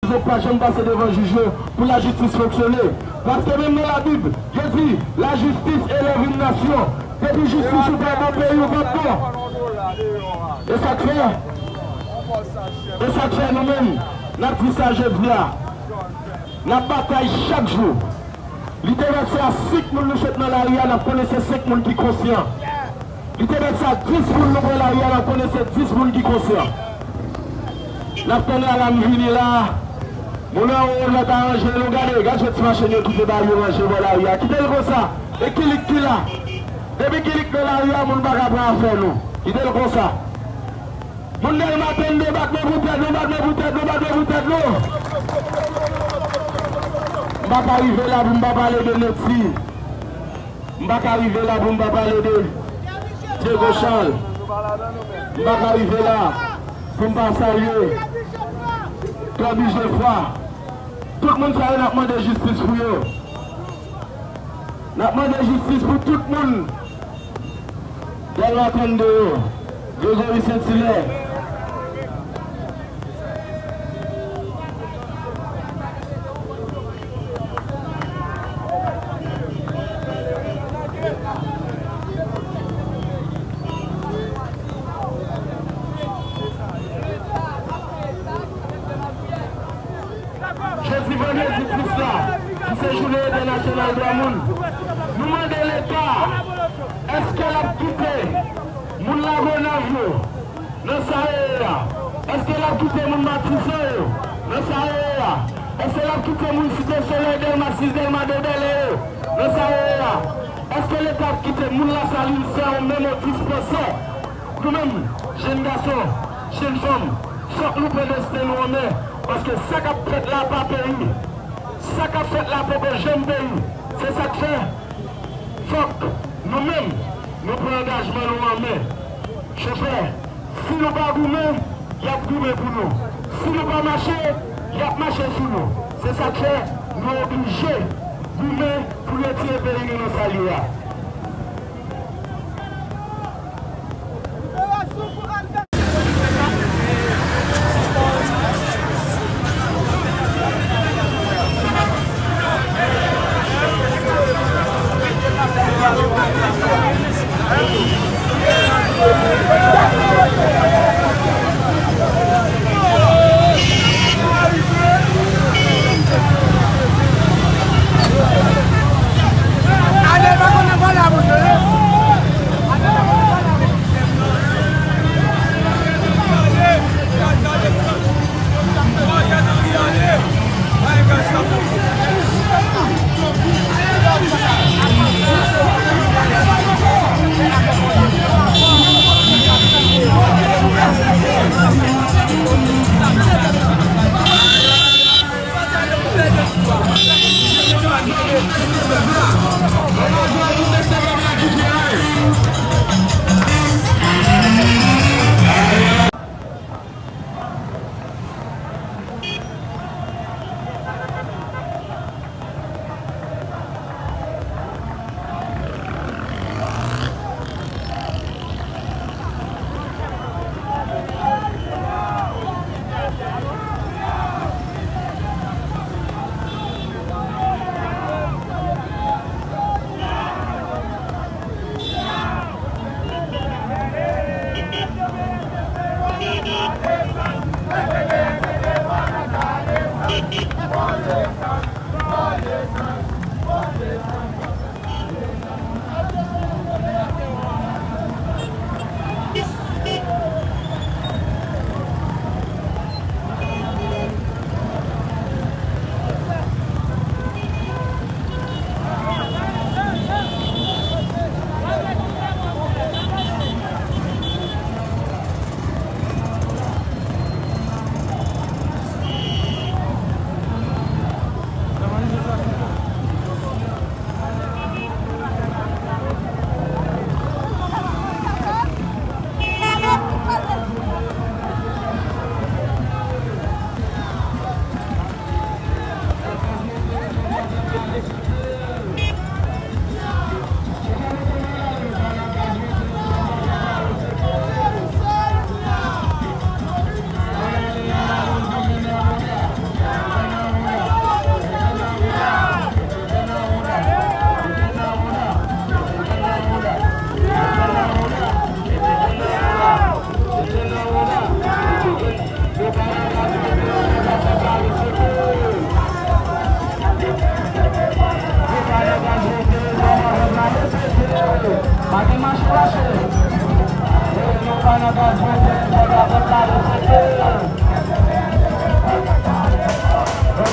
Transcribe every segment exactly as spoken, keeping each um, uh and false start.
Yo pa janm pase devan jij yo pou lajistis fonksyone. Paske menm nan Labib, yo di, la justice élève une nation. Depi jistis ou pa bon, peyi ou p ap bon. E sa k fè, e sa k fè nou menm, n ap di sa jodi a. N ap batay chak jou. Li te mèt sa senk moun nou sot nan lari a, n ap konnen se senk moun ki konsyan. Li te mèt sa dis moun nou pran lari a, n ap konnen se dis moun ki konsyan. N ap tann alarm vini la. Moun anwo yo mèt aranje nou. Gade, gad jan ti machann yo kite bari yo ranje bò lari a. Kite l konsa. E kilik ki la. Depi kilik nan lari a, moun pa ka pran afè nou. Kite l konsa. Moun Dèlma, tann, bat men pou tèt nou, bat men pou tèt nou, bat men pou tèt nou. M pa ka rive la pou m pa pale de Neti. M pa ka rive la pou m pa pale de Diego Charles. M pa ka rive la pou m pa salye Kòbije Fwa. Tout moun sa yo, n ap mande jistis pou yo. N ap mande jistis pou tout moun. Dèlma trannde yo, Gregory Saint-Hilaire. Jodi vandredi dis la, ki se jounen entènasyonal dwa moun, nou mande Leta, èske l ap kite moun Lagonav yo nan sa yo ye a? Èske l ap kite moun Matisan yo nan sa yo ye a? Èske l ap kite moun Site Solèy, Dèlma sis, Dèlma de, Bèlè yo nan sa yo ye a? Èske Leta ap kite moun Lasalin fè yon menm yon dispansè? Nou menm, jenn gason, jenn fanm, fòk nou pran desten nou an men, paske sa k ap fèt la pa peyi. Sa k ap fèt la poko janm peyi. Se sa k fè, fòk nou menm, nou pran angajman nou an men. Chofè, si nou pa goumen, y ap goumen pou nou. Si nou pa mache, y ap mache sou nou. Se sa k fè, nou oblije goumen pou retire peyi nou nan sa l ye a.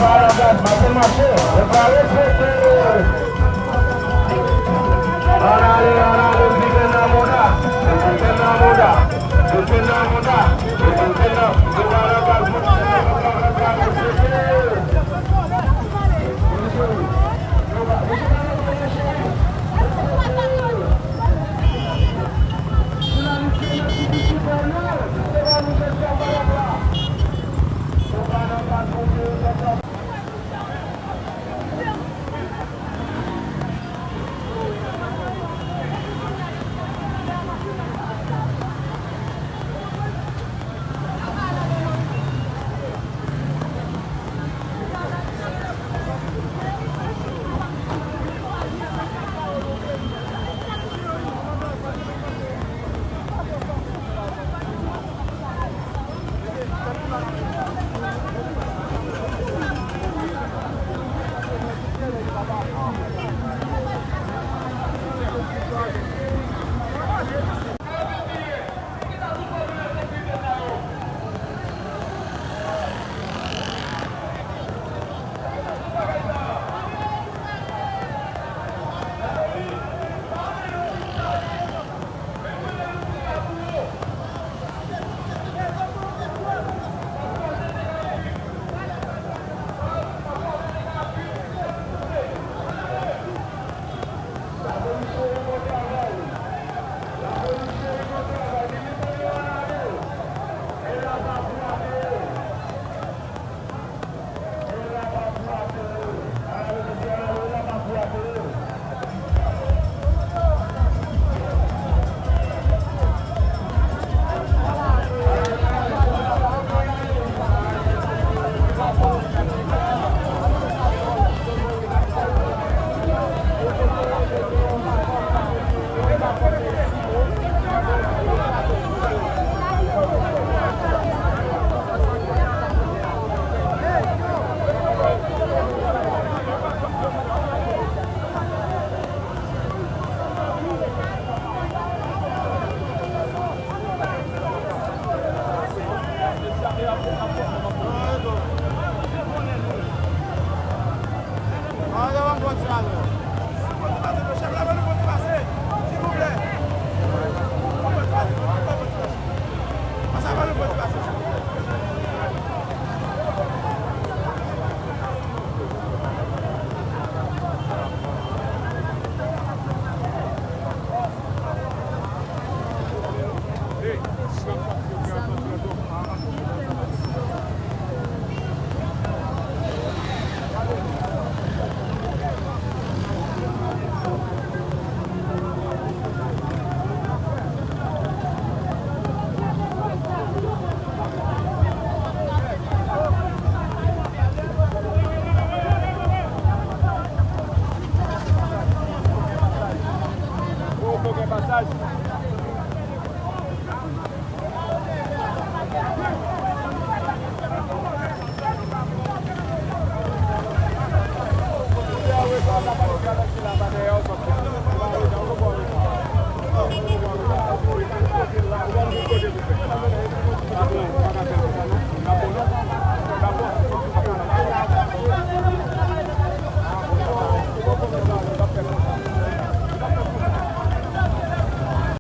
Ann ale, ann ale, piken nan mouda. Piken nan mouda. Piken nan mouda. Piken nan mouda.